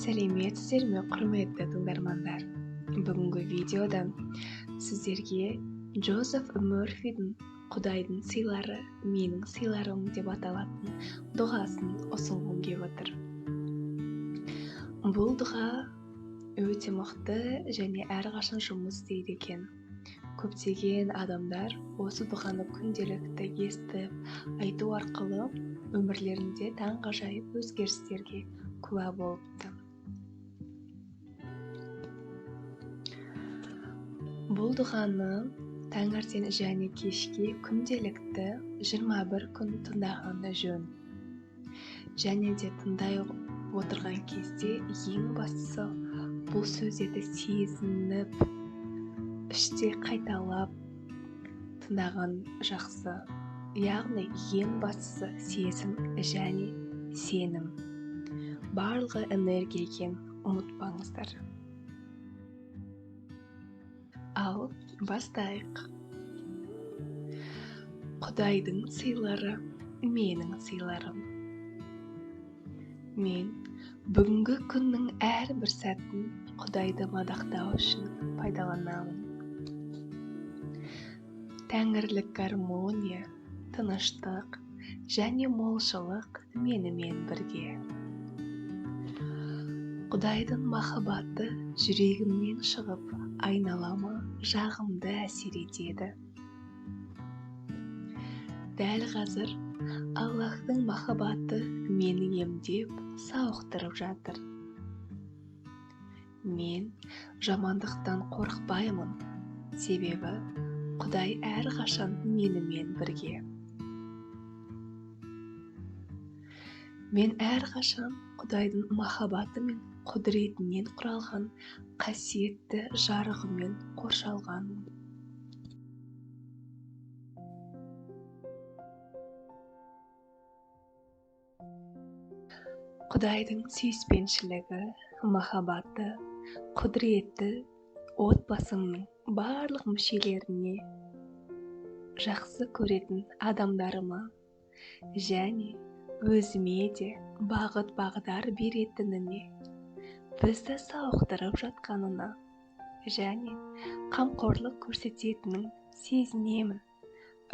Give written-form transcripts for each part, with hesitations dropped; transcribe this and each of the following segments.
Сәлеметсіздер ме, құрметті тыңдармандар! Бүгінгі видеода сіздерге Джозеф Мёрфидің «Құдайдың сыйлары менің сыйларым» деп аталатын дұғасын ұсынғым келіп отыр. Бұл дұға өте мықты және әрқашан жұмыс істейді екен. Көптеген адамдар осы дұғаны күнделікті естіп, айту арқылы өмірлерінде таңғажайып өзгерістерге куә болыпты. Бұл дұғаны таңертең және кешке күнделікті 21 күн тыңдаған жөн. Және де тыңдай отырған кезде ең бастысы бұл сөздерді сезініп, іште қайталап тыңдаған жақсы. Яғни ең бастысы сезім және сенім. Барлығы энергия екен, ұмытпаңыздар. Ал бастайық. Құдайдың сыйлары менің сыйларым. Мен бүгінгі күннің әрбір сәтін Құдайды мадақтау үшін пайдаланамын. Тәңірлік гармония, тыныштық және молшылық менімен бірге. Құдайдың махаббаты жүрегімнен шығып, айналама жағымды әсер етеді. Дәл қазір Аллахтың махаббаты мені емдеп, сауықтырып жатыр. Мен жамандықтан қорықпаймын, себебі Құдай әрқашан менімен бірге. Мен әрқашан Құдайдың махаббаты мен құдіретінен құралған қасиетті жарығымен қоршалғанмын. Құдайдың сүйіспеншілігі, махаббаты, құдіреті отбасымның барлық мүшелеріне, жақсы көретін адамдарыма және өзіме де бағыт бағдар беретініне, бізді сауықтырып жатқанына және қамқорлық көрсететінін сезінемін,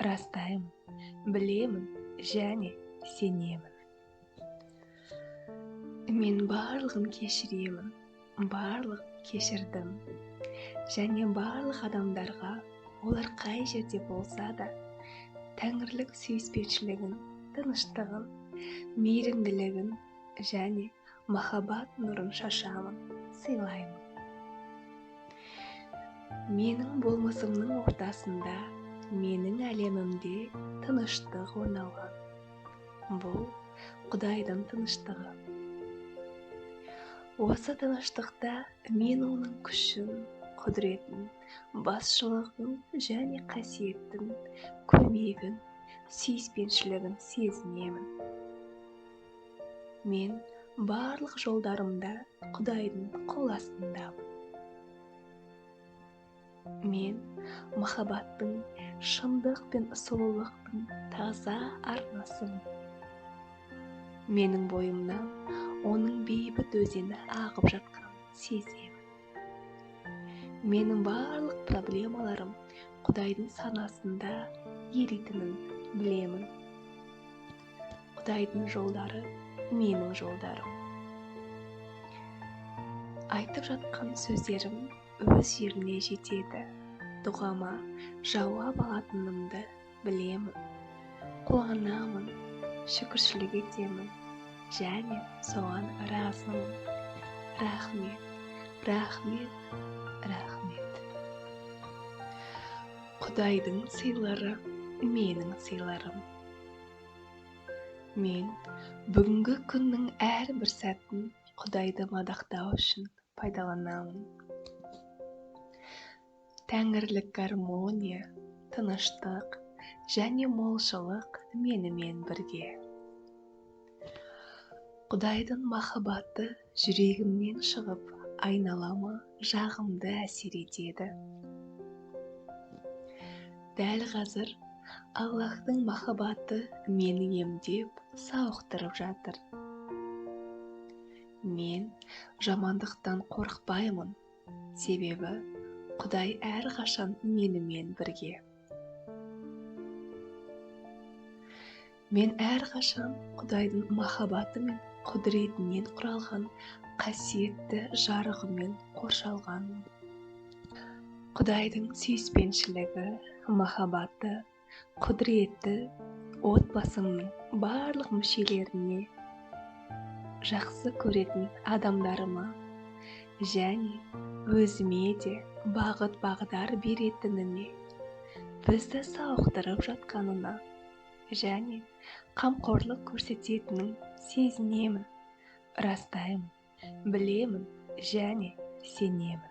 растаймын, білемін және сенемін. Мен барлығын кешіремін, барлық кешірдім және барлық адамдарға, олар қай жерде болса да, тәңірлік сүйіспеншілігін, тыныштығын, мейірімділігін және махаббат нұрын шашамын, сыйлаймын. Менің болмысымның ортасында, менің әлемімде тыныштық орналған. Бұл Құдайдың тыныштығы. Осы тыныштықта мен оның күшін, құдіретін, басшылығын және қасиетін, көмегін, сүйіспеншілігін сезінемін. Мен барлық жолдарымда Құдайдың қол астындамын. Мен махаббаттың, шындық пен сұлулықтың таза арнасымын. Менің бойымнан оның бейбіт өзені ағып жатқанын сеземін. Менің барлық проблемаларым Құдайдың санасында еритінін білемін. Құдайдың жолдары менің жолдарым. Айтып жатқан сөздерім өз жеріне жетеді. Дұғама жауап алатынымды білемін. Қуанамын, шүкіршілік етемін және соған разымын. Рахмет, рахмет, рахмет. Құдайдың сыйлары менің сыйларым. Мен бүгінгі күннің әрбір сәтін Құдайды мадақтау үшін пайдаланамын. Тәңірлік гармония, тыныштық және молшылық менімен бірге. Құдайдың махаббаты жүрегімнен шығып, айналама жағымды әсер етеді. Дәл қазір Аллахтың махаббаты мені емдеп, сауықтырып жатыр. Мен жамандықтан қорықпаймын, себебі Құдай әрқашан менімен бірге. Мен әрқашан Құдайдың махаббаты мен құдіретінен құралған қасиетті жарығымен қоршалғанмын. Құдайдың сүйіспеншілігі, махаббаты, құдіреті отбасымның барлық мүшелеріне, жақсы көретін адамдарыма және өзіме де бағыт бағдар беретініне, бізді сауықтырып жатқанына және қамқорлық көрсететінін сезінемін, растаймын, білемін және сенемін.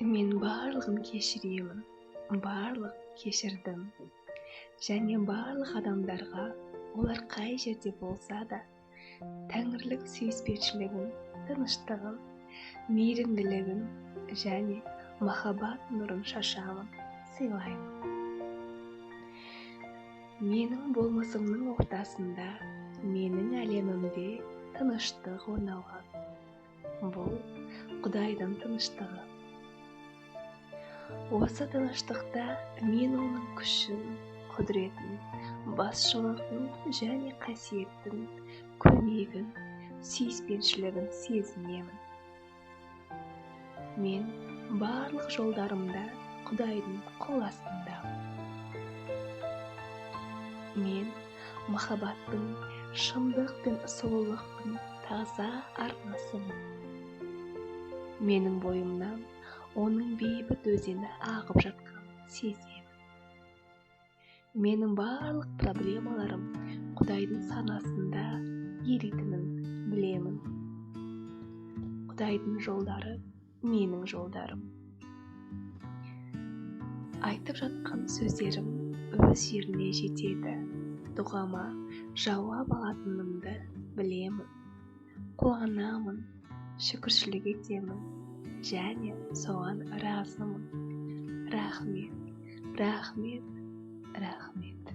Мен барлығын кешіремін, барлық кешірдім және барлық адамдарға, олар қай жерде болса да, тәңірлік сүйіспеншілігін, тыныштығын, мейірімділігін және махаббат нұрын шашамын, сыйлаймын. Менің болмысымның ортасында, менің әлемімде тыныштық орналған. Бұл Құдайдың тыныштығы. Осы тыныштықта мен оның күшін, құдіретін, басшылығын және қасиетін, көмегін, сүйіспеншілігін сезінемін. Мен барлық жолдарымда Құдайдың қол астындамын. Мен махаббаттың, шындық пен сұлулықтың таза арнасымын. Менің бойымнан оның бейбіт өзені ағып жатқанын сеземін. Менің барлық проблемаларым Құдайдың санасында еритінін білемін. Құдайдың жолдары менің жолдарым. Айтып жатқан сөздерім өз жеріне жетеді. Дұғама жауап алатынымды білемін. Қуанамын, шүкіршілік етемін және соған разымын. Рахмет, рахмет, рахмет.